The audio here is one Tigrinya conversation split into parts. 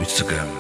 ስገም።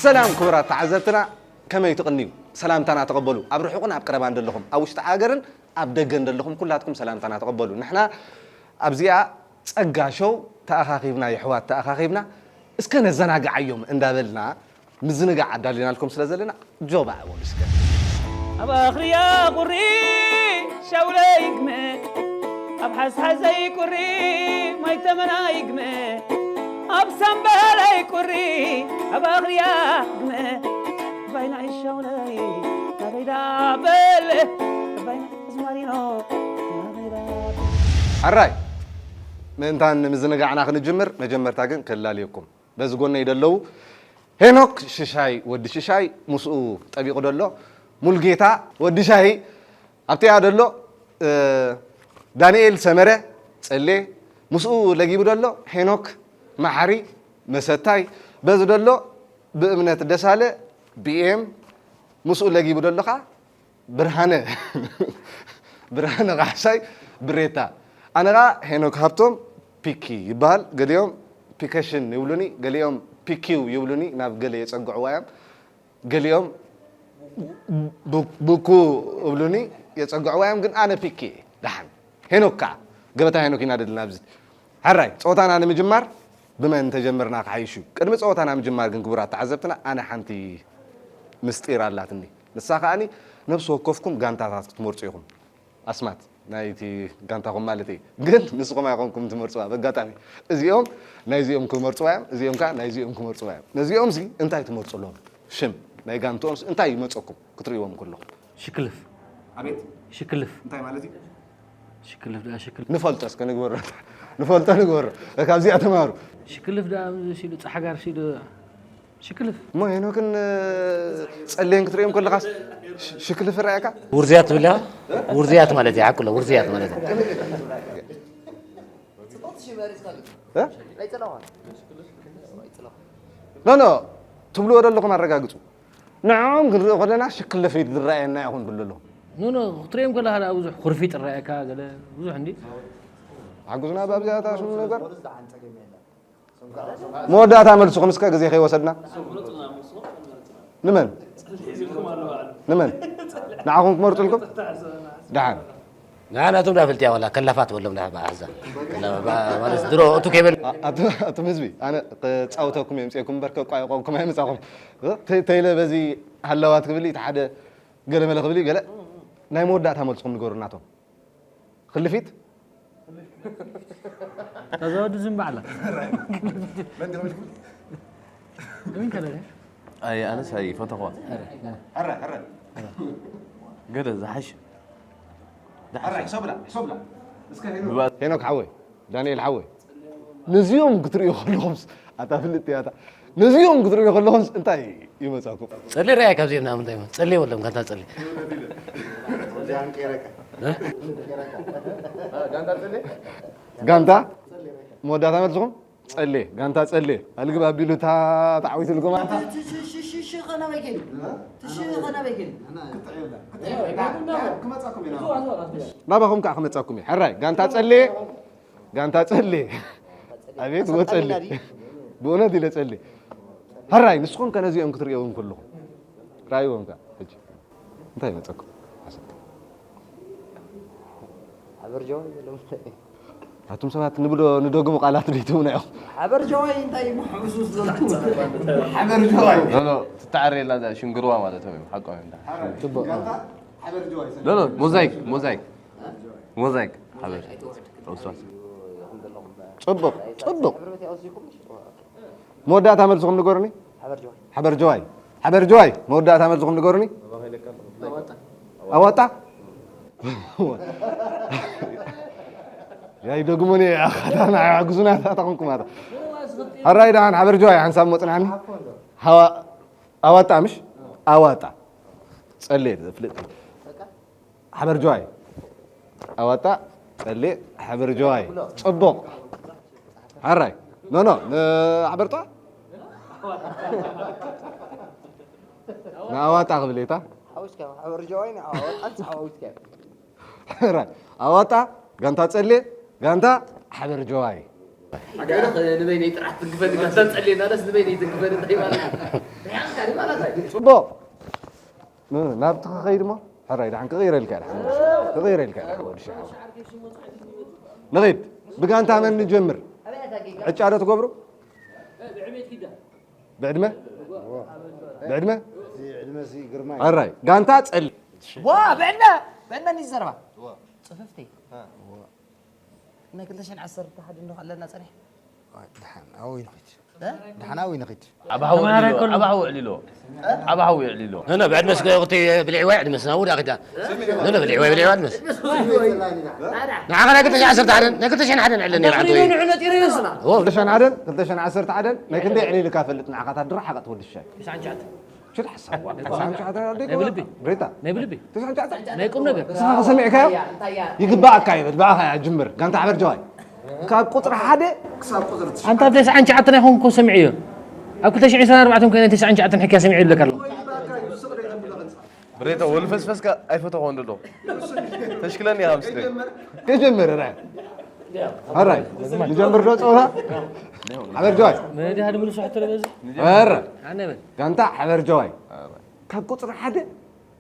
ሰላም ክቡራት ተዓዘብትና፣ ከመይ ትቕንዩ? ሰላምታና ተቐበሉ። ኣብ ርሑቕን ኣብ ቀረባን ዘለኹም፣ ኣብ ውሽጢ ሃገርን ኣብ ደገን ዘለኹም ኩላትኩም ሰላምታና ተቐበሉ። ንሕና ኣብዚኣ ጸጋ ሾው ተኣኻኺብና፣ የሕዋት ተኣኻኺብና፣ እስከ ነዘናግዓዮም እንዳበልና ምዝንጋዕ ኣዳሊናልኩም ስለ ዘለና ጆባ ወግስከ። ኣብ ኣኽርያ ቁሪ ሻውለ ይግመ፣ ኣብ ሓዝሓዘይ ቁሪ ማይ ተመና ይግመ፣ ኣብ ሳምበለይ ቁሪ ኣብ ኣኽርያ ግመ፣ ባይና ሻውለይ ናበይዳ በል፣ ባይና ኣዝማሪኖ ናበይዳ በል። ሕራይ፣ ምእንታን ምዝንጋዕና ክንጅምር፣ መጀመርታ ግን ከላልየኩም። በዚ ጎነይ ደለዉ ሄኖክ ሽሻይ፣ ወዲ ሽሻይ፣ ምስኡ ጠቢቑ ደሎ ሙልጌታ፣ ወዲ ሻሂ፣ ኣብቲኣ ደሎ፣ እ፣ ዳንኤል ሰመረ፣ ጸሌ፣ ምስኡ ለጊቡ ደሎ ሄኖክ መሓሪ፣ መሰታይ፣ በዚ ደሎ ብእምነት ደሳለ፣ ቢ ኤም፣ ምስኡ ለጊቡ ደሎ ኸኣ ብርሃነ፣ ብርሃነ ካሕሳይ ብሬታ። ኣነ ኸኣ ሄኖክ ሃብቶም ፒኪ ይበሃል። ገሊኦም ፒከሽን ይብሉኒ፣ ገሊኦም ፒኪው ይብሉኒ፣ ናብ ገለ የጸግዕዋ እዮም። ገሊኦም ቡ-፣ ቡኩ እብሉኒ፣ የጸግዕዋ እዮም፣ ግን ኣነ ፒኪ እየ። ደሓን። ሄኖክ ከኣ፣ ገበታ ሄኖክ ኢና ደልና ኣብዚ። ሕራይ፣ ጸወታና ንምጅማር ብመን እንተጀመርና ክሓይሽ እዩ? ቅድሚ ጸወታና ምጅማር ግን ክቡራት ተዓዘብትና፣ ኣነ ሓንቲ ምስጢር ኣላትኒ። ንሳ ከኣኒ ነብሲ ወከፍኩም ጋንታታት ክትመርጹ ኢኹም። ኣስማት ናይቲ ጋንታኹም ማለት እዩ። ግን ንስኹም ኣይኮንኩም ትመርጽዋ። በጋጣሚ እዚኦም ናይዚኦም ክመርጽዋ እዮም፣ እዚኦም ከኣ ናይዚኦም ክመርጽዋ እዮም። ነዚኦም እዚ እንታይ ትመርጹሎም? ሽም ናይ ጋንትኦም እንታይ ይመጸኩም ክትርእይዎም ከለኹም? ሽክልፍ። ኣቤት። ሽክልፍ። እንታይ ማለት እዩ? ሽክልፍ ደኣ ሽክልፍ። ንፈልጦ እስከ ንግበሮ። ንፈልጦ ንግበሮ። ካብዚኣ ተማሩ። ሽክልፍ ደኣ ሲሉ ጻሕጋር ሲሉ ሽክልፍ። እሞ ሄኖክን፣ እ፣ ጸሌን ክትርእዮም ከለኻስ ሽ-፣ ሽክልፍ ይረኣየካ? ውርዝያት ትብል እያ? ውርዝያት ማለት እዩ፣ ሓቁ ኣሎ፣ ውርዝያት ማለት እዩ። እ? ኖ፣ ኖ፣ ትብልዎ ዘለኹም ኣረጋግጹ። ንዕኦም ክንርኢ ከለና ሽክልፍ ዝረኣየና ይኹን ክብሉ ኣለኹም። ኖ፣ ኖ፣ ክትርእዮም ከለኻ ደኣ ብዙሕ ኩርፊጥ ይረኣየካ፣ ገለ ብዙሕ እንዲ። ሓግዙና ብኣብዚኣ እታ ሽሙ ነገር። መወዳእታ መልስኹም እስከ ግዜ ከይወሰድና። ንመን? ንመን? ንዓኹም ክመርጹልኩም? ደሓን። ንዓና እቶም ዳ ፈልጥያ ዋላ ከላፋት በሎም ዳ ብኣሕዛ። ከላ-፣ ባ-፣ ማለት ድሮ እቱ ከይበል- ኣ-፣ ኣቱ-፣ ኣቱም ህዝቢ፣ ኣነ ክጻወተኩም እየ ምጽኤኩም እምበር ከቋይቆኩም ኣይመጻኹም። ተ-፣ ተይለ በዚ ሃለዋት ክብል እዩ፣ እቲ ሓደ ገለመለ ክብል እዩ፣ ገለ ናይ መወዳእታ መልስኹም ንገሩና እቶም። ክልፊት? እዛ ወዲ ዝም በዓላ። መን ተመልኩ? ምን ከለለ? ኣይ፣ ኣነስ ኣይፈተኽዋ። ሕረ፣ ሕረ። ገለ ዝሓሽ። ሕረ፣ ሕሶ ብላ፣ ሕሶ ብላ። እስከ ሄኖክ። ብባ- ሄኖክ ሓወይ፣ ዳንኤል ሓወይ። ነዚኦም ክትርእዩ ከለኹምስ፣ ኣታ ፍልጥ እያ ኣታ። ነዚኦም ክትርእዩ ከለኹምስ እንታይ ይመጻኩም? ጸሊ ርኣይ ካብዚኦም ንኣምን እንታይ ይመ-፣ ጸሊ የብሎም፣ ጋንታ ጸሊ። እ? ጋንታ? መወዳእታ መልስኹም? ጸሌ፣ ጋንታ ጸሌ። ኣልግብ ኣቢሉ እታ ተዓዊቱ ልጎማ። እቲ ሽሽሽሽ ኸ ናበይ ከይዱ? እቲ ሽሽ ኸ ናበይ ከይዱ? ናባኹም ከዓ ክመጻኩም እየ። ሕራይ፣ ጋንታ ጸሌ፣ ጋንታ ጸሌ። ኣቤት፣ ወጸሌ። ብእውነት ኢለ ጸሌ። ሕራይ፣ ንስኹም ከ ነዚኦም ክትርእዮም ከለኹም? ራእይዎም ከ ሕጂ እንታይ ይመጸኩም ሓሳብ? ሓበር ጀዋይ የሎም። ኣቱም ሰባት ንብሎ ንደግሙ ቃላት ደይትብሉ እዮም። ሓበር ጀዋይ እንታይ እዩ? ሓበር ጀዋይ። ኖ፣ ኖ፣ ትተዓረየላ እዛ ሽንግርዋ ማለት እዮም። ሓቆም እዮም። ጽቡቕ። ኖ፣ ኖ፣ ሞዛይክ፣ ሞዛይክ። ሞዛይክ። ሓበር። ጽቡቕ፣ ጽቡቕ። መወዳእታ መልስኹም ንገሩኒ። ሓበር ጀዋይ። ሓበር ጀዋይ። መወዳእታ መልስኹም ንገሩኒ። ኣዋጣ። ያይ ደግሞኒ ኣኻታና ያግዙና ታታኹም ኩማታ። ኣራይ ደሓን ሓበር ጀዋይ ሓንሳብ መጽናኒ። ሃዋ ኣዋጣ ምሽ ኣዋጣ። ጸሌ ፍልጥ። ሓበር ጀዋይ። ኣዋጣ ጸሌ ሓበር ጀዋይ። ጽቡቕ። ሓራይ። ኖ፣ ኖ፣ ን-፣ ሓበር ጠዋ? ንኣዋጣ ክብል እታ? ሓዊስካ፣ ሓበር ጀዋይ ንኣዋጣ ሓዊስካ። ሓራይ። ኣዋጣ፣ ጋንታ ጸሌ፣ ጋንታ ሓበር ጀዋይ። ሓገርኽ ንበይነይ ጥራሕ ትንክፈኒ፣ ጋንታ ጸሌ እናለስ ንበይነይ ትንክፈኒ እንታይ ማለት እዩ? ርሓቕካ ድማላት ኣይደል? ጽቡቕ። ን-፣ ናብቲ ክኸይድ እሞ፣ ሕራይ፣ ደሓን ክቕይረልካ እየ፣ ደሓን ወዲ ሻዕ። ክቕይረልካ እየ፣ ደሓን ወዲ ሻዕ። ንኺድ፣ ብጋንታ መን ንጀምር? ዕጫ ዶ ትገብሩ? ብዕድመ? ብዕድመ? እዚ ዕድመ እዚ ግርማ እዩ። ሕራይ፣ ጋንታ ጸሊ። ዋ፣ ብዕድመ! ብዕድመ እንዲዩ ዝዘረባ። ጽፍፍቲ። ናይ ክልተ ሽሕን ዓሰርተ ሓደን ዶ ኣለና ጸኒሕ? ደሓን ኣብኡ ይንኺድ። እ? ደሓን ኣብኡ ይንኺድ። ኣብ ሓዊ ተማሃራይ የዕሊሎ፣ ከሎ። ኣብ ሓዊ የዕሊሎ። ኣብ ሓዊ የዕሊሎ። ኖ፣ ኖ፣ ብዕድመስ ከ-፣ ብልዕዋይ ዕድመስ ናብኡ ዳኺዳ። ኖ፣ ኖ፣ ብልዕዋይ፣ ብልዕዋይ ዕድመስ። ንዓኻ ናይ ክልተ ሽሕን ዓሰርተ ሓደን፣ ናይ ክልተ ሽሕን ሓደን ዕለ ነይራ፣ ኣንቶይ። ነጢሩ፣ ነጢሩ ይወስና። ኦ። ክልተ ሽሕን ሓደን፣ ክልተ ሽሕን ዓሰርተ ሓደን፣ ናይ ክንደይ ዕሊልካ ፈልጥ ንዓኻ፣ እታ ድሮ ሓቐጥ ወዲ ሻይ። ትሽዓን ትሽዓተ። ሽድ ሓሳብ። ናይ ብልቢ። ብሬታ። ናይ ብልቢ። ትሽዓን ትሽዓተ። ናይ ቁም ነገር። ንስኻ ከሰሚዕካዮ? ይግባኣካ ይብል። ብኣኻ እያ ጅምር። ጋንታ ሓበር ጀዋይ። ካብ ቁጽሪ ሓደ ክሳብ ቁጽሪ ትሽዓተ። ኣንታ ኣብ ተስዓን ትሽዓተን ኣይኮንኩ ሰሚዐዮ። ኣብ ክልተ ሽሕን ዕስራን ኣርባዕተን ኮይነ ተስዓን ትሽዓተን ሕክያ ሰሚዐ ይብለካ ኣለኹ። ብሬታ፣ ወልፈስፈስካ ኣይፈተኾን ደሎ። ተሽክለኒ ኢኻ ምስለይ። ክጅምር፣ ራይ። ኣራይ፣ ንጀምር ዶ ጸወታ? ሓበር ጀዋይ። መን ድያ ድምልሶ ሕቶ ለበዚ? ኣረ። ኣነ በል። ጋንታ ሓበር ጀዋይ። ካብ ቁጽሪ ሓደ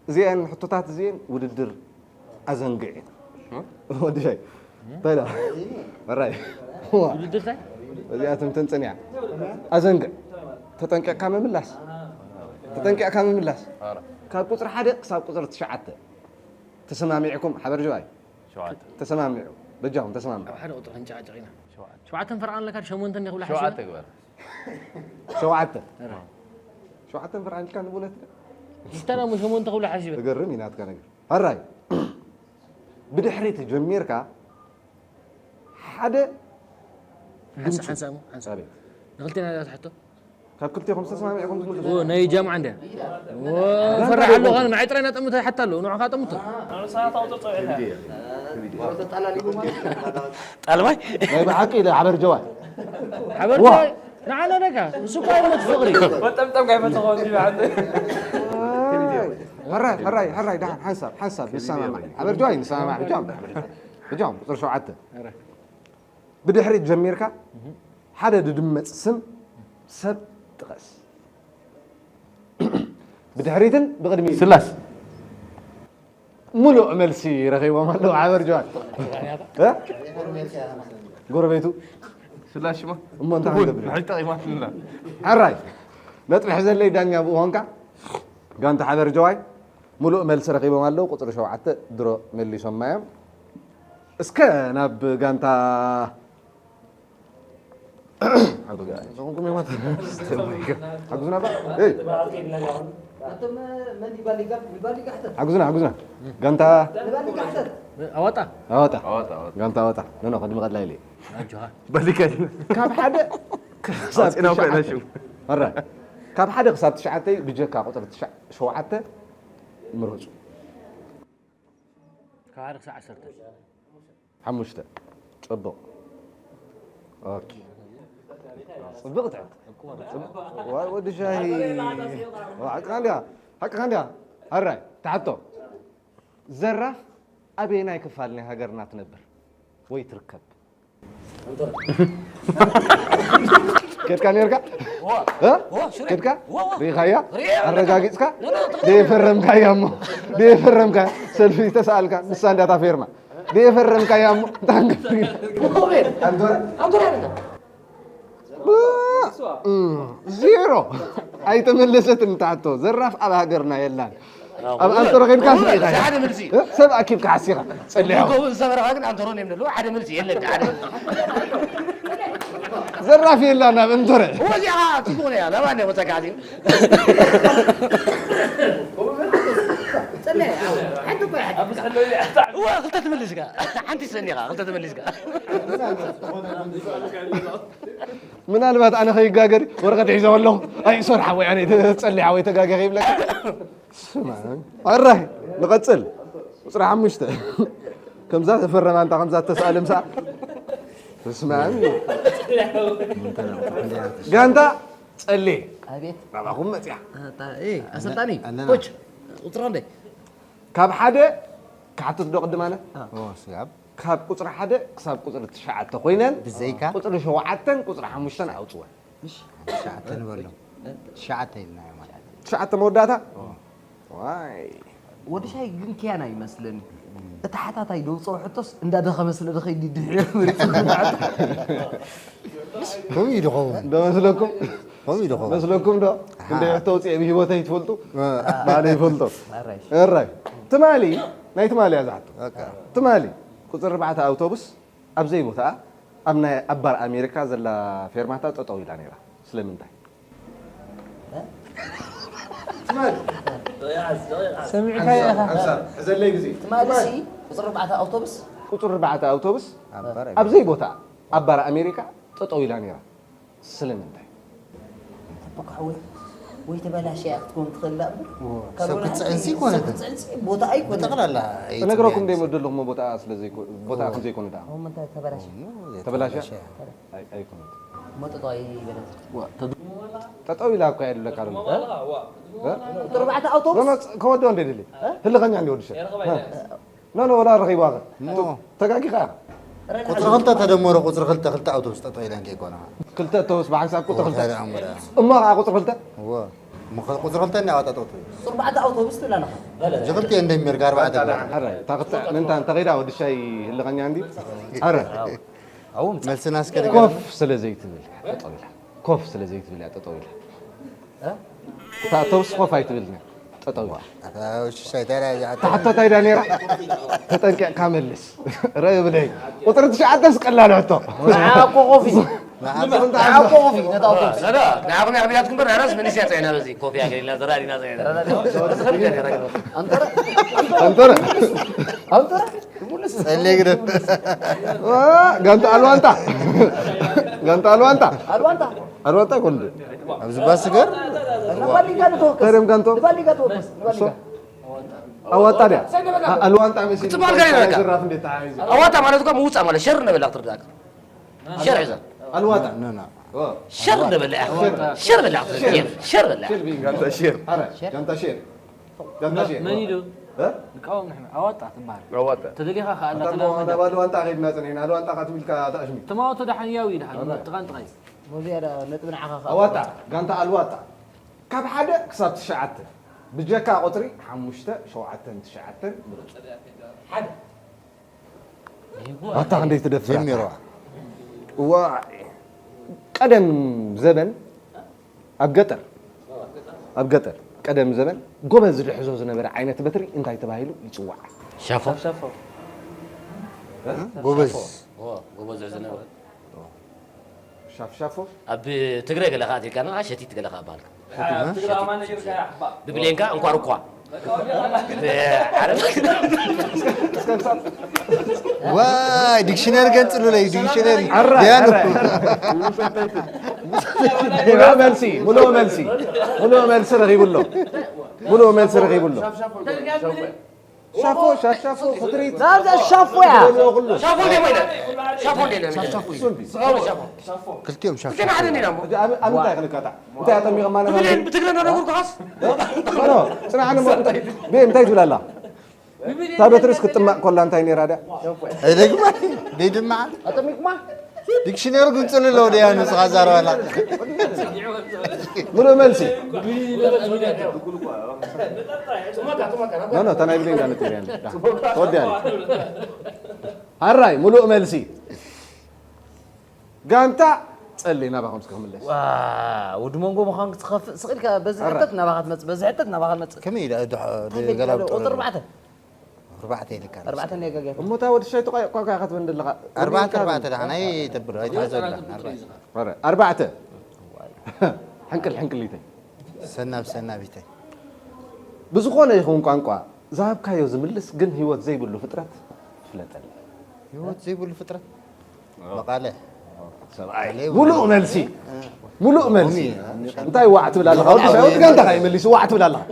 እዚአን ሕቶታት እዚአን ውድድር ኣዘንግዕ። ወዲ ሻይ። እንታይ ኢላ? ኣራይ። ውድድር እንታይ? እዚኣቶም ተንጽንያ። ኣዘንግዕ። ተጠንቂቕካ ምምላስ። ተጠንቂቕካ ምምላስ። ኣረ። ካብ ቁጽሪ ሓደ ክሳብ ቁጽሪ ትሽዓተ። ተሰማሚዕኩም ሓበር ጀዋይ? ሸውዓተ። ተሰማሚዑ። በጃኹም ተሰማሚዑ። ኣብ ሓደ ቁጽሪ ክንጨቃጨቅ ኢና። ሸውዓተ። ሸውዓተን ፈርቓን ኣለካ፣ ሸሞንተን እንዲኹ ብላ ሸውዓተ ሓሲበ? ግበር። ሸውዓተ። ኣረ። ሸውዓተን ፈርቓን ኢልካ ንብለት ዶ? ሽታ ደሞ ሸሞንተ ክብላ ሓሲበ። ትገርም እዩ ናትካ ነገር። ሕራይ። ብድሕሪት ጀሚርካ ሓደ ሓንሳ-፣ ድምፂ። ሓንሳ እሞ፣ ሓንሳ። ኣቤት። ንክልቴና እዛ ትሕቶ? ካብ ክልቴኹም ዝተስማሚዕኩም ትምልሱ። ኦ፣ ናይ ጃምዓ እንድያ። ኦ፣ ፈራሕ ኣለኹ፣ ኣነ ንዓይ ጥራይ እናጠምተ ይሓታ ኣለኹ፣ ንዑኻ ጠምቶ። ጣልባይ? ናይ ብሓቂ ኢለ ሓበር ጀዋይ። ሓበር ዋ። ጀዋይ? ንዓና ነካ፣ እሱ እኮ ኣይሞት ፍቕሪ። ወጠምጠም ጋይ ፈተኾ እንጂ ብዓንተ። ሕራይ፣ ሕራይ፣ ሕራይ፣ ደሓን፣ ሓንሳብ፣ ሓንሳብ፣ ንሰማማዕ። ሓበር ጀዋይ ንሰማማዕ፣ ብጃም፣ ብጃም፣ ቁፅሪ ሸውዓተ። ሕራይ። ብድሕሪት ጀሚርካ፣ ሓደ ድድመፅ ስም ሰብ ጥቀስ። ብድሕሪትን ብቕድሚት። ስላስ። ሙሉእ መልሲ ረኺቦም ኣለዉ ሓበር ጀዋይ። እ? ጎረቤቱ። ስላሽ ሽማ? እሞ እንታይ ክንገብር? ምሕል ጠቒማትና። ሕራይ። ነጥቢ ሕዘለይ ዳኛ ብኡ ኾንካ። ጋንታ ሓበር ጀዋይ ሙሉእ መልሲ ረኺቦም ኣለዉ። ቁጽሪ ሸውዓተ ድሮ መሊሶማ እዮም። እስከ ናብ ጋንታ ሓጉዝና ባ። ኤይ። ኣቶም መን ይባል ይጋብ፣ ይባል ይጋሕተት። ሓጉዝና፣ ሓጉዝና። ጋንታ ንባል ይጋሕተት። ኣዋጣ። ኣዋጣ። ኣዋጣ፣ ኣዋጣ። ጋንታ ኣዋጣ። ኖ፣ ኖ፣ ቅድሚ ቀላይለ። ኣጆኻ። ባሊካ። ካብ ሓደ ክሳብ ኣውፂና እኮ ኢና ትሽዓተ። ሽው። ኣረ፣ ካብ ሓደ ክሳብ ትሽዓተ ብጀካ ቁፅሪ ትሽዓ-፣ ሸውዓተ ምረፁ። ካብ ሓደ ክሳብ ዓሰርተ። ሓሙሽተ። ፅቡቕ። ኦኬ። ፅብቕ ትሕት። ፅቡቕ። ዋይ፣ ወዲ ሻሂ። ሓቅኻ እንድያ። ሓቅኻ እንድያ። ኣራይ፣ ተሓቶ። ዘራፍ ኣበየናይ ክፋል ናይ ሃገርና ትነብር ወይ ትርከብ? ከድካ ነርካ? ዋ እ? ዋ ሽረ ከድካ? ዋ ዋ ርኢኻያ? ርኢያ። ኣረጋጊጽካ? ኖ፣ ኖ፣ ትኽክል። ደየፈረምካያ እሞ ደየፈረምካ ሰልፊ ዝተሰኣልካ ንሳ እንዳታ ፌርማ ደየፈረምካያ እሞ ታንክ ኮሜን ኣንቶራ ኣንቶራ ያለና ዜሮ ኣይተመለሰትን ታቶ ዘራፍ ኣብ ሃገርና የላን ኣብ ኣንቶሮ ኬድካ ስኢኻ ሓደ መልሲ ሰብ ኣኪብካ ሓሲኻ ጸሊሖ ጎበዝ ሰበረኻ ግን ኣንቶሮን እዮም ደለዉ ሓደ መልሲ የለን ሓደ መልሲ ዘራፍ የላን ኣብ እንቶረ ወዚኻ ጽቡቕ ነያ ለባን ወፀካ ዚ እዋ ክልተ ትመልስ ጋ ሓንቲ ሰኒኻ ክልተ ትመልስ ጋ ምናልባት ኣነ ከይጋገር ወረቐት ሒዘ ኣለኹ ኣይሶር ሓወይ ኣነ ጸሊሕ ሓወይ ተጋገ ከይብለካ ስማ ኣራይ ንቐጽል ቁፅሪ ሓሙሽተ ከምዛ ተፈረማ እንታ ከምዛ ተሳእለ ምሳ ስማ ጋንታ ጸሌ ኣቤት ናባኹም መፅያ ኣሰልጣኒ ኮች ቁፅራ እንደ ካብ ሓደ ክሓትት ዶ ቅድም ኣነ ስጋብ ካብ ቁፅሪ ሓደ ክሳብ ቁፅሪ ትሽዓተ ኮይነን ብዘይካ ቁፅሪ ሸውዓተን ቁፅሪ ሓሙሽተን ኣውፅወን ትሽዓተ ንበሎም ትሽዓተ ኢልና ማለት እዩ። ትሽዓተ መወዳእታ ዋይ ወዲ ሻይ ግን ክያን ኣይመስለኒ እቲ ሓታታይ ደውፅኦ ሕቶስ እንዳደኸመ ስለ ደኸይድ ድሕሪ ከምኡ እዩ ዝኸውን ዶ መስለኩም ከምኡ እዩ ዝኸውን መስለኩም ዶ ክንደይ ሕቶ ውፅኤ ብሂወተይ ትፈልጡ ባለ ይፈልጦ ኣራይ እራይ ትማሊ ናይ ትማሊ እያ ዝሓቶ በቃ ትማሊ ቁፅሪ ኣርባዕተ ኣውቶቡስ ኣብ ዘይቦታኣ ኣብ ናይ ኣባር ኣሜሪካ ዘላ ፌርማታ ጠጠው ኢላ ነይራ ስለምንታይ ትማሊ ሰሚዕካዮ ኢኻ ሕዘለይ ግዜ ትማሊ ሲ ቁፅሪ ኣርባዕተ ኣውቶቡስ ቁፅሪ ኣርባዕተ ኣውቶቡስ ኣባር ኣብ ዘይቦታኣ ኣባር ኣሜሪካ ጠጠው ኢላ ነይራ ስለምንታይ ተበካሕወ ወይ ተበላሽያ ክትኮን ትኽእል እላ እምበር ሰብ ክትፅዕንሲ ይኮነ ክትፅዕንሲ ቦታ ኣይኮነ ብጠቕላላ እነግረኩም ደይ መደለኹሞ ቦታ ስለዘይኮ ቦታ ከም ዘይኮነ ደኣ ኣሁን ምንታይ ተበላሽ ተበላሽያ? ኣይ- ኣይኮነት መጥጦ ኣይበለት ጠጠው ኢላ እኮ የድለካ ኣሎ ቁፅሪ ኣርባዕተ ኣውቶቡስ ከወዶ እንደ ድሊ ህልኸኛ እንዲ ወድሸ ኖ ኖ ወላ ረኺባ ተጋጊኻ ቁፅሪ ክልተ ተደመሮ ቁፅሪ ክልተ ክልተ ኣውቶቡስ ጠጠው ኢለን ከይኮና ክልተ ተወስ ብሓንሳብ ቁፅሪ ክልተ ሓደ ኣምረ እሞ ከዓ ቁፅሪ ክልተ እዎ ቁፅሪ ክልተ እናወጣጠውቱ ቁፅሪ ኣርባዕተ ኣውቶቡስ ትብላና እዚ ክልቲኦ እንደሚርካ ኣርባዕተ ምንታ እንተኸይዳ ወዲ ሻይ ህልኸኛ እንዲ ኣረ መልስና እስከ ኮፍ ስለ ዘይትብል ጠጠው ኢላ ኮፍ ስለ ዘይትብል እያ ጠጠው ኢላ እታ ኣውቶቡስ ኮፍ ኣይትብልን እያ ጠጠው ኢላ ሽሻይ ተራ እታ ሕቶ እንታይ ዳ ነይራ ተጠንቂቕካ መልስ ረ ብለይ ቁፅሪ ትሽዓተስ ቀላል ሕቶ ንዓኮ ኮፊ ንዓኮ ኮፊ ነታ ኣውቶቡስ لا لا نعم يا بلاد كبر راس من يسيا تعينا بزي كوفي يا قليل لا زراري لا زراري ኣንተረ ኣውቶቡስ ፀለይ ግደ ጋንታ ኣልዋንታ ጋንታ ኣልዋንታ ኣልዋንታ ኣልዋንታ ይኮን ኣብዚ ባስገር ንባሊጋ ንተወከስ ተረም ጋንቶ ንባሊጋ ተወከስ ንባሊጋ ኣዋጣ ድያ ኣልዋንታ መሲ ክትበሃል ጋር ይረካ። ዝራፍ እንዴት ተሓይዙ ኣዋጣ ማለት እኮ ምውፃእ ማለት ሸር ነበላ ክትርዳእካ ሸር ሒዛ ኣልዋንታ ኖ ኖ ሸር ነበላ ሸር በላ ሸር በላ ጋንታ ሼር ጋንታ ሼር ጋንታ ሼር መን ኢሉ ንቃወም ንሕና ኣዋጣ ትበሃል ኣዋጣ ተደሊኻ ከኣላ ኣታ ናብ ኣልዋንታ ከይድና ፀኒሕና ኣልዋንታ ካትብልካ ተኣሽሚ ተማወቶ ደሓን ያው ይድሓን ጥቓን ጥቓይ ወዚያ ነጥቢ ንዓኻ ኣዋጣ ጋንታ ኣልዋጣ ካብ ሓደ ክሳብ ትሽዓተ ብጀካ ቁፅሪ ሓሙሽተ ሸውዓተን ትሽዓተን ምረፁ ሓደ ኣታ ክንደይ ትደፍር ጀሚሮ ዋይ ቀደም ዘበን ኣብ ገጠር ኣብ ገጠር ቀደም ዘበን ጎበዝ ዝድሕዞ ዝነበረ ዓይነት በትሪ እንታይ ተባሂሉ ይፅዋዕ ሻፎ ጎበዝ ጎበዝ ዝነበረ ሻፍሻፎ ኣብ ትግራይ ገለ ከዓ ትልካና ሸቲት ገለ ከዓ በሃልካ ብብሌንካ እንኳር እኳ ዋይ ዲክሽነሪ ገንፅሉለይ ዲክሽነሪ ኣራ ቢያኑ ኣራ። ሙሉእ መልሲ ሙሉእ መልሲ ሙሉእ መልሲ ረኺቡ ኣሎ ሙሉእ መልሲ ረኺቡ ኣሎ ሻፎ ሻሻፎ ክትሪት ናብዛ ሻፎ እያ ኩሉ ሻፎ እንደ ኮይነ ሻፎ እንደ ኮይነ ሻፎ ሻፎ ክልቲኦም ሻፍ ክልቴና ሓደ እንዲና እሞ ኣብ እንታይ ክንካታ እንታይ ኣጠሚቐ ማለት ብብሌን ብትግረ እናነገርኩ ኻስ ፅንዓኒ ብእንታይ ትብል ኣላ እታ በትሪስ ክትጥማቕ ኮላ እንታይ ነይራ ድያ ኣይደግማ ደይድማ ኣጠሚቅማ ዲክሽነሪ ግን ጽልሎ ደያ ንስኻ ዛረባላ። ምሉእ መልሲ። ኖ፣ ኖ፣ እታ ናይ ብሌን ጋር ንጥርያን። ተወዲያ። ኣራይ፣ ምሉእ መልሲ። ጋንታ ጸሊ ናባኹም እስከ ክምለስ። ዋ፣ ወዲ መንጎ ምዃን ክትኸፍእ ስቕ ኢልካ በዚ ኣራይ። ሕተት ናባኻ ትመጽእ፣ በዚ ሕተት ናባኻ ትመጽእ። ከመይ ኢለ ዶ እንታይ ገላ ቁጥሪ ኣርባዕተ። ኣርባዕተ ኢልካ። ኣርባዕተ ናይ ገጋ። እሞ እታ ወዲ ሻይ ተቋ-፣ ቋቋ ኢኻ ትበን ዘለኻ። ኣርባዕተ፣ ኣርባዕተ ደሓን ኣይተብሎ፣ ኣይትሓዘሉ። ኣርባዕተ። ኣረ፣ ኣርባዕተ። ሕንቅል ሕንቅሊተይ። ሰናብ ሰናቢተይ። ብዝኾነ ይኹን ቋንቋ ዝሃብካዮ ዝምልስ ግን ህይወት ዘይብሉ ፍጥረት ፍለጠኒ። ህይወት ዘይብሉ ፍጥረት? መቓለ። ሰብኣይ። ሙሉእ መልሲ። ሙሉእ መልሲ። እንታይ ዋዕ ትብል ኣለኻ? ወዲ ሰብ ወዲ ጋንታ ካይ መልሲ ዋዕ ትብል ኣለኻ?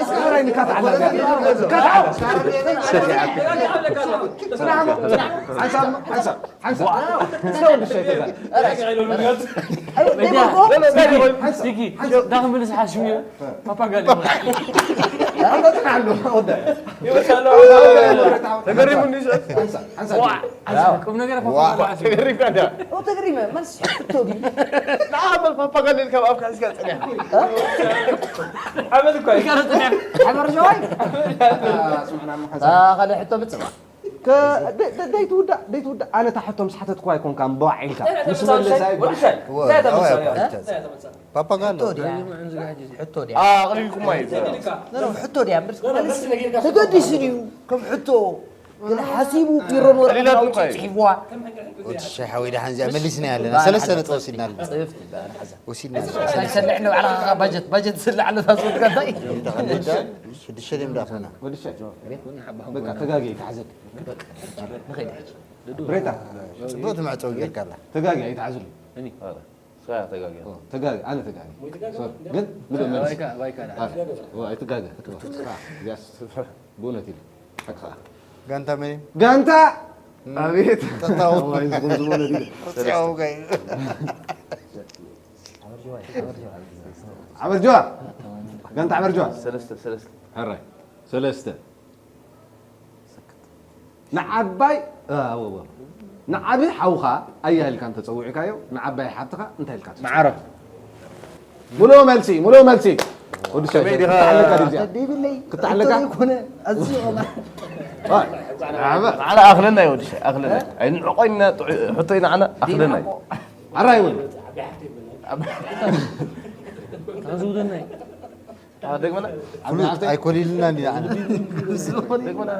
እስከ ሓራይ ንካት ዓላ። ንካት ዓላ። ሓንሳብ፣ ሓንሳብ፣ ሓንሳብ። እስከ ወዲ ሰብ ተዛረብ። ሲኪ፣ ዳኽ ምልስ ሓሽም እዩ። ፓፓጋሊ። ሓንሳብ ጥራሕ ኣሎ። ወደ። ተገሪሙኒ። ሓንሳብ፣ ሓንሳብ። ቁም ነገር ዋ፣ ተገሪምካ ዳ? ኦ፣ ተገሪመ። መልስ ሕቶ ድዩ? ንዓ በል ፓፓጋሊ ኢልካ ኣብ ኣፍካ ሒዝካ ጸኒሕካ። ሓመድ እኮ እዩ። ሓመድ ሸዋይ? ስምዕና እሞ ሓንሳብ። ካልእ ሕቶ ብጽባ። ከ-፣ ደ-፣ ደ-፣ ደይትውዳእ፣ ደይትውዳእ። ኣነ እታ ሕቶ ምስ ሓተትኩ ኣይኮንካ እምበዋዕ ኢልካ። ምስ መለሰ ኣይኮንካ። ወ-፣ እንታይ እታ ወ-፣ መልሳ? እንታይ እታ መልሳ? ፓፓጋሎ። ሕቶ ድያ? ሕቶ ድያ? ኣቕሊልኩማ እዩ። ኖ፣ ኖ፣ ሕቶ ድያ? እምበር ተገዲሱ ድዩ? ከም ሕቶ ግን ሓሲቡ ቢሮ ኖር ቀሊላት እኮ እዩ። ጽሒፍዋ። ወዲ ሻይ ሓወይ ደሓን እዚኣ መሊስና ኣለና። ሰለስተ ነጥቢ ወሲድና ኣለና። ጽፍቲ በኣና ሓዛ። ወሲድና ኣለና። እንታይ ሰልሕ ነው? ዓላኻ ባጀት፣ ባጀት ስልሕ ኣሎ ታስወድካ እንታይ? ሽዱሽተ ድም ዳኾና። ወዲ ሻይ። በቃ ተጋጊ ተሓዘል። ንኸይድ። ብሬታ። ጽቡቅ ትመዕጸው ጌርካ ኣላ። ተጋጊ ኣይተሓዘሉ። እኒ። ስኻ ተጋጊ። ኦ፣ ተጋጊ፣ ኣነ ተጋጊ። ሶሪ፣ ግን ምሉእ መልሲ። ባይካ፣ ባይካ ደሓን። ኣረ፣ ኦ፣ ኣይትጋገ። ኦ፣ ስኻ፣ ያስ፣ ብእውነት ኢለ። ሓቅኻ። ጋንታ መን እዩ? ጋንታ! እም። ኣቤት! ጠጣው። ዋይ፣ ዝኹን ዝኹን ኢለ። ረሲዐው ጋይ። ዓመር ጀዋ። ጋንታ ዓመር ጀዋ። ሰለስተ፣ ሰለስተ። ሕራይ። ሰለስተ። ንዓባይ፣ እ፣ ኣወ፣ ኣወ። ንዓቢ ሓውኻ ኣያ ኢልካ እንተጸዊዕካዮ፣ ንዓባይ ሓብትኻ እንታይ ኢልካ ትጽውዕ? መዓረ። ሙሉእ መልሲ፣ ሙሉእ መልሲ። ወዲ ሻይ፣ ከመይ ዲኻ? ክትዓለካ ድዩ እዚኣ? ይብለይ። ክትዓለካ? ኣይኮነ፣ ኣዝዩ ኦማ። ዋይ፣ ንዓባ። ንዓና ኣኽለና እዩ ወዲ ሻይ፣ ኣኽለና። እ? ኣይንዕቆይና፣ ጥዑ-፣ ሕቶይ ንዓና ኣኽለና እዩ። ኣራይ እውን። ታዝውደናይ። አ፣ ደግመና? ፍሉጥ ኣይኮሊልናን ኢና። ደግመና?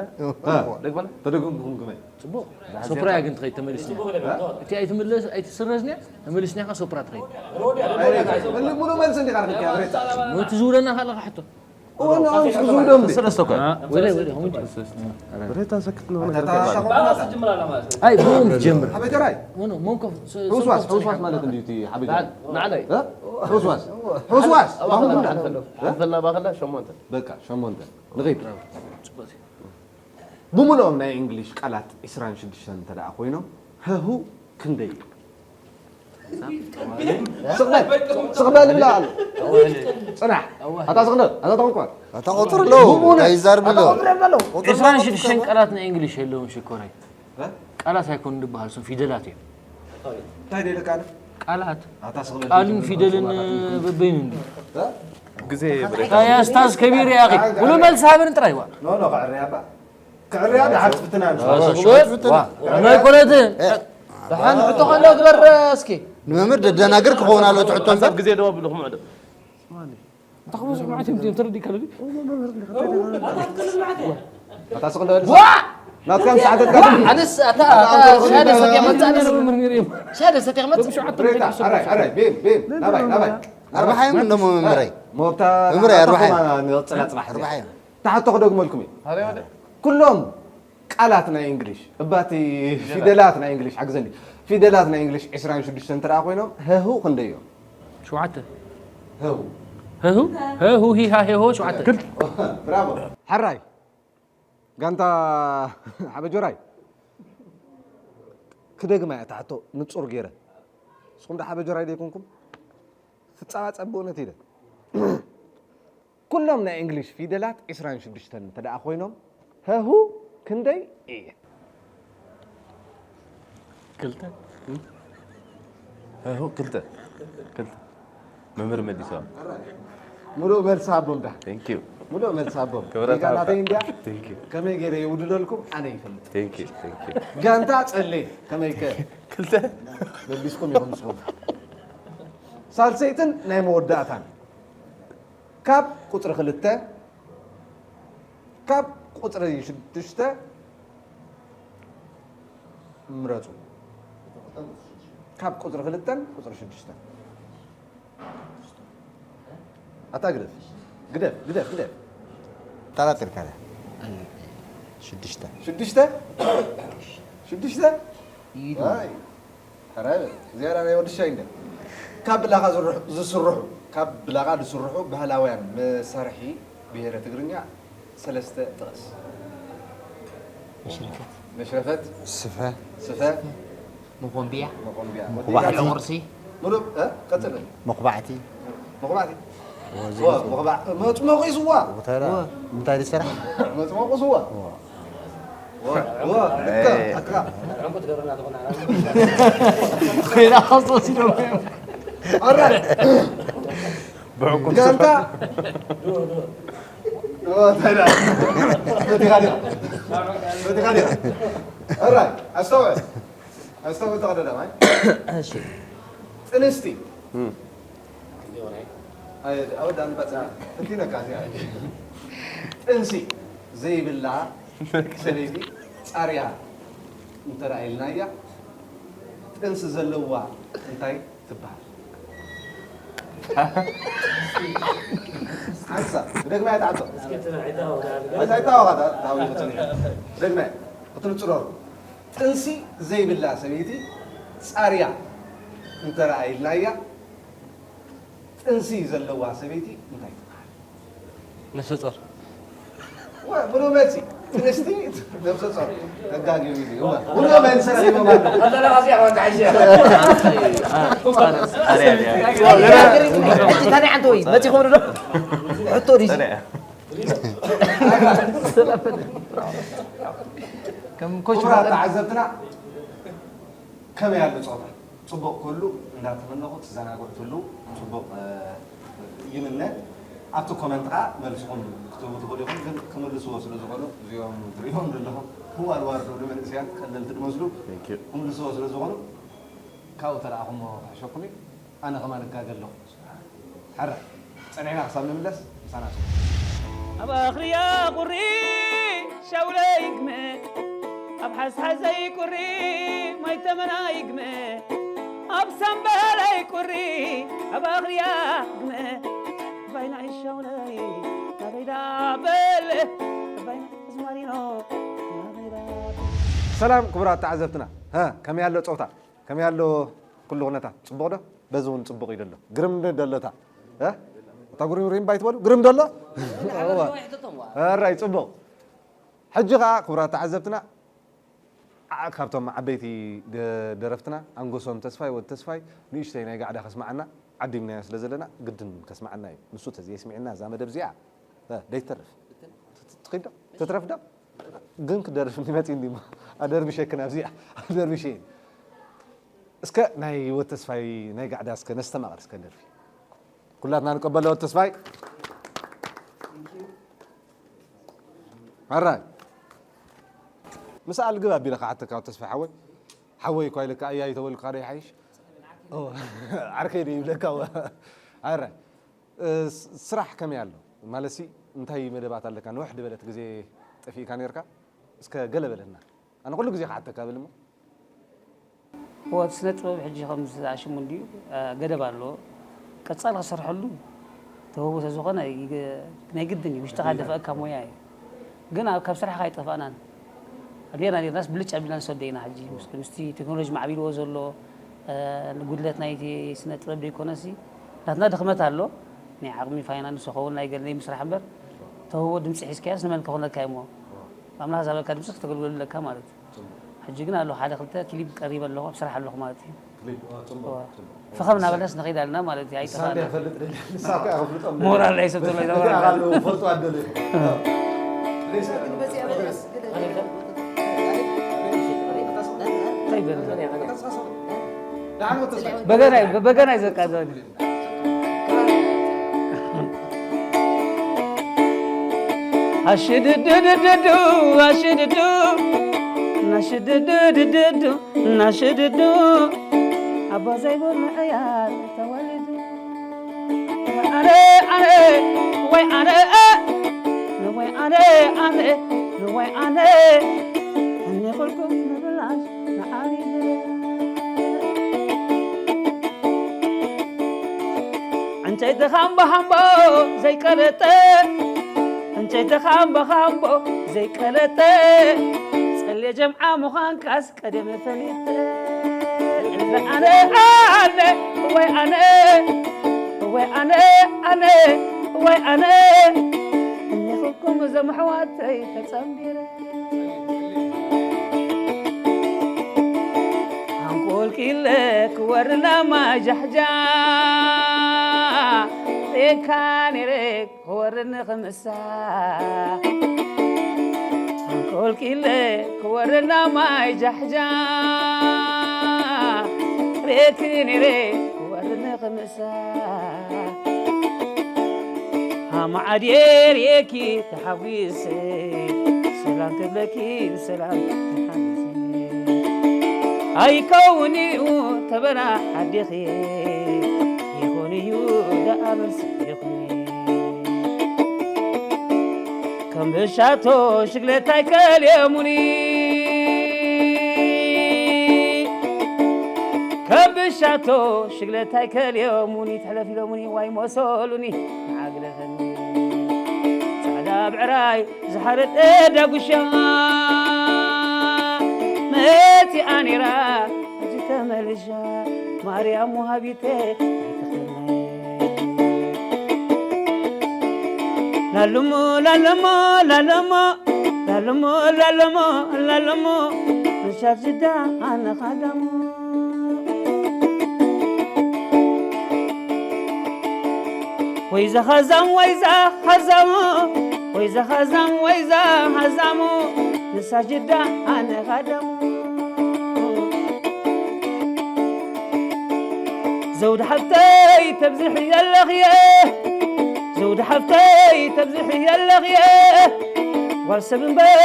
አ፣ ደግመና? ተደገምኩም ከመይ? ጽቡቕ። ሶፕራ እያ ግን ትኸይድ ተመሊስና። አ? እቲ ኣይትምለስ፣ ኣይትስረዝንያ፣ ተመሊስና ኢኻ ሶፕራ ትኸይድ። ኣይ፣ ሙሉ፣ ሙሉ መልሲ እንዲኻ ረኺብካ፣ ብሬታ። ኖቲ ዝውለና ካለኻ ሕቶ። እወ፣ ንኣን ክዝውደም ድዩ? ሰለስተ እኮ። አ፣ ወለ፣ ወለ፣ ሆምጂ። ብሬታ ሰክት ነው። ኣታ፣ ኣታ፣ ኣይ፣ ብኦም ትጀምር። ሓበጀራይ። ኖ፣ ኖ፣ መንኮፍ፣ ስ-፣ ሕውስዋስ፣ ስንኮፍ ሕውስዋስ ማለት እንድዩ እቲ ሓበጀራይ። ንዓለይ። እ? ሕውስዋስ። ሕውስዋስ። ኣባኽና፣ ኣባኽና። ሓልፈላ፣ ኣባኽና ሸሞንተ። በቃ፣ ሸሞንተ። ንኺድ። ጽቡቕ። ብምልኦም ናይ እንግሊሽ ቃላት ዕስራን ሽዱሽተን እንተ ደኣ ኮይኖም፣ ሀሁ ክንደይ እዩ? ስቕ በል፣ ስቕ በል እብላ ኣሎ። ጽናሕ። ኣታ ስቕ በል፣ ኣታ ተንኮል። ኣታ ቁጽሪ ኣሎ፣ ብምልኦም እንታይ ይዛርብ ኣሎ? ኣታ ቁጽሪ ኣሎ። ቁጽሪ ኣሎ። ዕስራን ሽዱሽተን ቃላት ናይ እንግሊሽ የለውን ሽኮረይ። እ? ቃላት ኣይኮኑን ዝበሃል፣ እሶም ፊደላት እዮም። እንታይ ደለካ ኣነ? ቃላት። ኣታ ስቕ በል ቃልን ፊደልን በበይኑ እንዲ። እ? ግዜ ብሬክ። ያ ስታዝ ከቢር ያ ኣኺ። ሙሉ መልስ ሃብን ጥራይ ዋ። ኖ፣ ኖ፣ ክዕርያ እባ። ክዕርያ ደሓር ትፍትና ንሱ። ዋ፣ ስጉበት? ዋ፣ ናይ ኮነት። ደሓን ሕቶ ከሎ ግበር እስኪ። ንመምህር ደደናግር ክኸውን ኣሎ እቲ ሕቶ እምበር። ግዜ ደው ኣቢሉ ክምዕዶ። እንታ ክበዝሑ መዓት እዮም፣ እዮም ተረዲእካ ዶ? ኣታ ስቕ በል። ዋ! ናትካ ምስ ሓተትካ ዋ! ኣነስ ኣታ፣ ኣታ ሻደ ሰትያ መጻ፣ ኣነስ ሻደ ሰትያ መጻ። ብሬታ፣ ኣራይ፣ ኣራይ፣ ቤም፣ ቤም፣ ናባይ፣ ናባይ። ኣርባሓ እዮም እሞ መምህረይ። ሞብታ መምህረይ፣ ኣርባሓ እዮም። ንቕጽላ ጽባሕ እዚኣ። ኣርባሓ እዮም። ተሓቶ ክደግመልኩም እዩ። ኩሎም ቃላት ናይ እንግሊሽ፣ እባቲ ፊደላት ናይ እንግሊሽ፣ ሓግዘኒ። ፊደላት ናይ እንግሊሽ ዕስራን ሽዱሽተን እንተ ደኣ ኮይኖም፣ ሀሁ ክንደይ እዮም? ሸውዓተ። ሀሁ። ሀሁ? ሀሁ፣ ሂሃ፣ ሄሆ፣ ሸውዓተ። ብራቮ። ሕራይ። ጋንታ ሓበጆራይ። ክደግማ እያ እታ ሕቶ ንጹር ገይረ። ንስኹም ዶ ሓበጆራይ ዶ ኣይኮንኩም? ትጻባጸብ ብእውነት ኢለ። ኩሎም ናይ እንግሊሽ ፊደላት ዕስራን ሽዱሽተን እንተ ደኣ ኮይኖም፣ ሀሁ ክንደይ እየ? ክልተ? እሁ፣ ክልተ። ክልተ። መምህር መሊስዋ። ሙሉእ መልሲ ሃቦም ዳ Thank you። ሙሉእ መልሲ ሃቦም ክብረት ጌጋ ናተይ እንድያ Thank you። ከመይ ገይረ የውድለልኩም ኣነ ይፈልጥ Thank you። Thank you። ጋንታ ጸሌ ከመይ ከ ክልተ? ለቢስኩም ኢኹም ንስኹም ሳልሰይትን ናይ መወዳእታን ካብ ቁፅሪ ክልተ ካብ ቁፅሪ ሽዱሽተ ምረፁ ካብ ቁፅሪ ክልተን ቁፅሪ ሽዱሽተን ኣታ ግደፍ ግደፍ ግደፍ ግደፍ ጠራጢርካ ዳ ሽዱሽተ ሽዱሽተ ሽዱሽተ ዋይ ሕራይ ዝያዳ ናይ ወዲ ሻይ እንደ ካብ ብላኻ ዝርሑ- ዝስርሑ ካብ ብላኻ ዝስርሑ ባህላውያን መሳርሒ ብሄረ ትግርኛ ሰለስተ ጥቕስ መሽረፈት ስፈ ስፈ መኾንብያ መቆምቢያ መኹባዕቲ። ቁርሲ ሙሉእ እ? ቀፅል መኹባዕቲ መኹባዕቲ ዋ፣ መኹባዕ- መፅሞቒ ስዋ ወተራ እንታይ ዝሰራሕ መፅሞቒ ስዋ ዋ፣ ዋ፣ ልካ፣ ኣካ። ዕንቁ ትገብረና ዝኾና ኮይና ከስወሲዶ ኣረ ብዕንቁ ጋንታ ኦ፣ እንታይ ደኣ? በቲ ካዲራ። በቲ ካዲራ። ኣራይ፣ ኣስተውዕል። ኣስተውዕል ተቐዳዳማይ። እሺ ጥንስቲ። ኣይ፣ ኣወዳን ባጽና። እቲ ነካ እዚኣ። ጥንሲ ዘይብላ ሰበይቲ ጻርያ እንተረኣይልናያ ጥንሲ ዘለዋ እንታይ ትበሃል? ሓንሳ ብደግማይ ተዓቶ ኣይታወቃ ታዊቁ ጽኒሑ ደግማይ ክትንጽሮ ጥንሲ ዘይብላ ሰበይቲ ጻርያ እንተረኣይልናያ ጥንሲ ዘለዋ ሰበይቲ እንታይ ትበሃል? ነፍሰ ጾር ብሎ መልሲ ጥንስቲ ነብሰ ጾር ተጋጊሩ እዩ። ብሎ መልሲ ረኺቦም ኣለዉ። ታዲያ ዓንተ ወይ መፂ ኾኑ ዶ ሕቶ ዲዚ ከም ኮች ክቡራት ተዓዘብትና ከመይ ኣሎ ጾታ? ጽቡቕ ክህሉ እንዳተመነኹ ትዘናግዑ ትህልዉ ጽቡቕ ይምነ ኣብቲ ኮመንት ከዓ መልስኹም ክትህቡ ትኽእሉ ኢኹም ግን ክምልስዎ ስለ ዝኾኑ እዚኦም ትሪኦም ዘለኹም ህዋል ዋርዶ ንመንእስያን ቀለልቲ ዝመስሉ ክምልስዎ ስለ ዝኾኑ ካብኡ ተረኣኹሞ ክሕሸኩም እዩ ኣነ ከማን እጋገ ኣለኹ ሕረ ጸኒዕና ክሳብ ንምለስ ምሳና ጽቡቕ ኣብ ኣኽርያ ቁሪ ሻውለይ ግመ ኣብ ሓስሓሰይ ቁሪ ማይ ተመናይ ግመ ኣብ ሳምበለይ ቁሪ ኣብ ኣኽርያ ግመ ባይና ይሻውለይ ናበይዳ በል ባይና ኣዝማሪኖ ናበይዳ ሰላም ክቡራት ተዓዘብትና ሀ ከመይ ኣሎ ጸውታ ከመይ ኣሎ ኩሉ ኩነታት ጽቡቕ ዶ በዚ እውን ጽቡቕ እዩ ደሎ ግርም ደሎታ እ እታ ጉሪም ሪም ባይትበሉ ግርም ደሎ ራይ ጽቡቕ ሕጂ ከዓ ክቡራት ተዓዘብትና ዓ- ካብቶም ዓበይቲ ደ- ደረፍትና ኣንጎሶም ተስፋይ ወዲ ተስፋይ ንእሽተይ ናይ ጋዕዳ ከስማዓና ዓዲምናዮ ስለ ዘለና ግድን ከስማዓና እዩ ንሱ ተዘየስሚዕና እዛ መደብ እዚኣ እ፣ ደይትተርፍ ትኺዶ ትትረፍ ዶ ግን ክደርፍ እንዲመፂ እንዲሞ ኣደርብሸክን ኣብዚኣ ኣደርብሸ እስከ ናይ ወተስፋይ ናይ ጋዕዳ እስከ ነስተማቕር እስከ ደርፊ ኩላትና ንቀበሎ ወተስፋይ ኣራይ ምስ ኣልግብ ኣቢለ ክሓተካ ወተስፋይ ሓወይ ሓወይ እኳ ኢልካ ኣያይ ተበልካ ዶ ይሓይሽ ዓርከይ ዶ ይብለካ ኣራይ ስራሕ ከመይ ኣሎ ማለትሲ እንታይ መደባት ኣለካ ንውሕ ድበለት ግዜ ጠፊእካ ነርካ እስከ ገለ በለና ኣነ ኩሉ ግዜ ክሓተካ ብል እሞ እወ እቲ ስነ ጥበብ ሕጂ ከም ዝኣሽሙ እንድዩ ገደብ ኣለዎ ቀጻሊ ክሰርሐሉ ተውህቦ ስለዝኾነ ናይ ግድን እዩ ውሽጥኻ ደፍአካ ሞያ እዩ ግን ኣብ ካብ ስራሕኻ ኣይጠፋእናን ኣዴና ኔርናስ ብልጭ ኣቢልና ንሰዶ ኢና ሕጂ ምስቲ ቴክኖሎጂ ማዕቢልዎ ዘሎ ጉድለት ናይቲ ስነ ጥበብ ዘይኮነሲ ናትና ድኽመት ኣሎ ናይ ዓቕሚ ፋይናንስ ኸውን ናይ ገለ ናይ ምስራሕ እምበር ተውህቦ ድምፂ ሒዝካዮስ ንመን ከኾነካ እሞ ኣምላኽ ዛበካ ድምፂ ክተገልግለሉ ኣለካ ማለት እዩ ሕጂ ግን ኣሎ ሓደ ክልተ ክሊፕ ቀሪበ ኣለኹ ኣብ ስራሕ ኣለኹ ማለት እዩ ፈኸም እናበለስ ንኸይድ ኣለና ማለት እዩ ኣይጠፋእና ሞራል ኣይሰብተሎ ይፈልጡ ኣደለ በገናይ በገናይ ዘቃዘኒ ኣሽድድድድዱ ኣሽድዱ ናሽድድድድዱ ናሽድዱ ኣቦ ዘይብሉ ዕያል ተወሊዱ ኣነ ኣነ ወይ ኣነ ወይ ኣነ ኣነ ወይ ኣነ እኔ ኩልኩም ንብላሽ ንዓሊ ዕንጨይቲ ኻምቦ ኻምቦ ዘይቀለጠ ዕንጨይቲ ኻምቦ ኻምቦ ዘይቀለጠ ጸልየ ጀምዓ ምዃንካስ ቀደም ፈሊጠ ኣነ ኣነ ወይ ኣነ ወይ ኣነ ኣነ ወይ ኣነ እኒኹኩም እዞም ኣሕዋተይ ተጸንቢረ ኣንቆልቂለ ክወርድ ናብ ማይ ጃሕጃ ሬካ ነይረ ክወርድ ንኽምሳ ኣንቆልቂለ ክወርድ ናብ ማይ ጃሕጃ ሬኪ ነይረ ክወርድ ንኽምሳ ሃማዓድየ ርእየኪ ተሓጒሰ ሰላም ክብለኪ ብሰላም ተሓጒሰ ኣይከውን እዩ ተበና ዓዲኺ ይኹን እዩ ደኣ መልሲ ይኹን ከም ብሻቶ ሽግለታ ይከልየሙኒ ከም ብሻቶ ሽግለታ ይከልየሙኒ ትሕለፍ ኢሎሙኒ ዋይ መሰሉኒ ንዓግደፈኒ ጻዕዳ ብዕራይ ዝሓረጠ ዳጉሻ መጺኣ ነይራ ሕጂ ተመልሻ ማርያም ወሃቢተ ኣይትኽልናየ ላለሞ ላለሞ ላለሞ ላለሞ ላለሞ ላለሞ ንሻት ጅዳ ኣነ ኻዳሞ ወይ ዘኸዛም ወይ ዘኸዛሙ ወይ ዘኸዛም ወይ ዘኸዛሙ ንሳ ጅዳ ኣነ ኻዳሙ ዘውድ ሓፍተይ ተብዝሕ የለኽየ ዘውድ ሓፍተይ ተብዝሕ የለኽየ ጓል ሰብ እምበር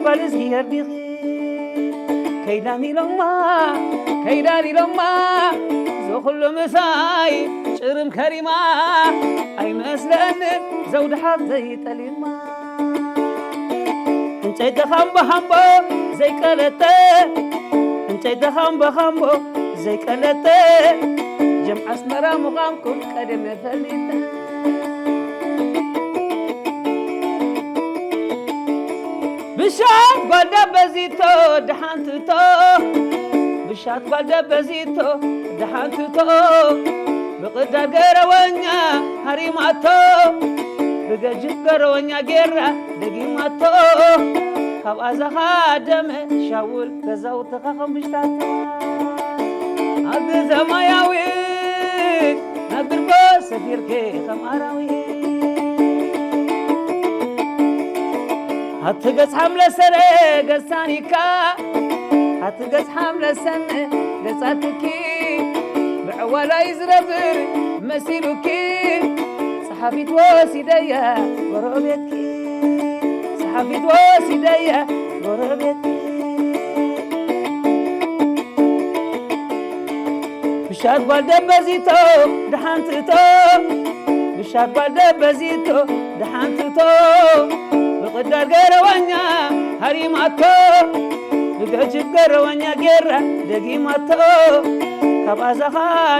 ጓል እዝግሄር ዲኺ ከይዳን ኢሎማ ከይዳን ኢሎማ እዚ ኩሉ ምሳይ ጭርም ከሪማ ኣይመስለንን ዘውድ ሓፍተይ ጠሊማ ዕንጨይቲ ኻምቦ ኻምቦ ዘይቀለጠ ዕንጨይቲ ኻምቦ ኻምቦ ዘይቀለጠ ጀም ኣስመራ ምዃንኩም ቀደም ፈሊጠ ብሻት ጓል ደበዚቶ ደሓንትቶ ብሻት ጓል ደበዚቶ ደሓንትቶ ብቕዳር ገረወኛ ሃሪማቶ ብገጅፍ ገረወኛ ጌራ ደጊማቶ ካብ ኣዛኻ ደመ ሻውል ገዛውትኻ ከም ብሽታቶ ኣብ ግዘ ማያዊ ናብ ድርጎ ሰፊርኪ ከም ኣራዊ ኣቲ ገጽ ሓምለ ሰነ ገጽ ታኒካ ኣቲ ገጽ ሓምለ ሰነ ገጻትኪ ብዕዋላይ ዝነብር መሲሉኪ ጸሓፊት ወሲደያ ጎረቤትኪ ጸሓፊት ወሲደያ ጎረቤትኪ ብሻት ጓል ደበዚቶ ደሓንትቶ ብሻት ጓል ደበዚቶ ደሓንትቶ ብቕዳር ገረዋኛ ሃሪማቶ ብገጅብ ገረዋኛ ጌራ ደጊማቶ ካብ ኣዛኻ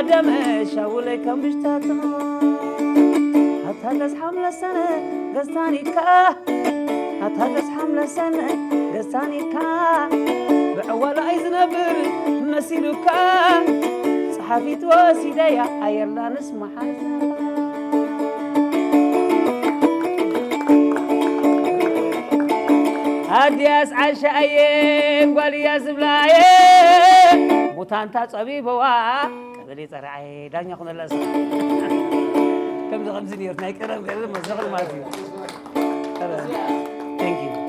ደመ ሻውለይ ከም ብሽታቶ ኣታ ገዝ ሓምለሰነ ገዝታኒካ ኣታ ገዝ ሓምለሰነ ገዝታኒካ ብዕዋላ እዩ ዝነብር መሲሉካ ጸሓፊት ወሲደያ ኣየርላንስ መሓዛ ኣድያስ ዓሻ ኣየ ጓልያ ዝብላየ ሙታንታ ጸቢበዋ ቀበሌ ጸርዓየ ዳኛ ኩነላ እሳ ከምዚ ከምዚ ነይሩ ናይ ቀደም ገለ መዘኽር ማለት እዩ። Thank you.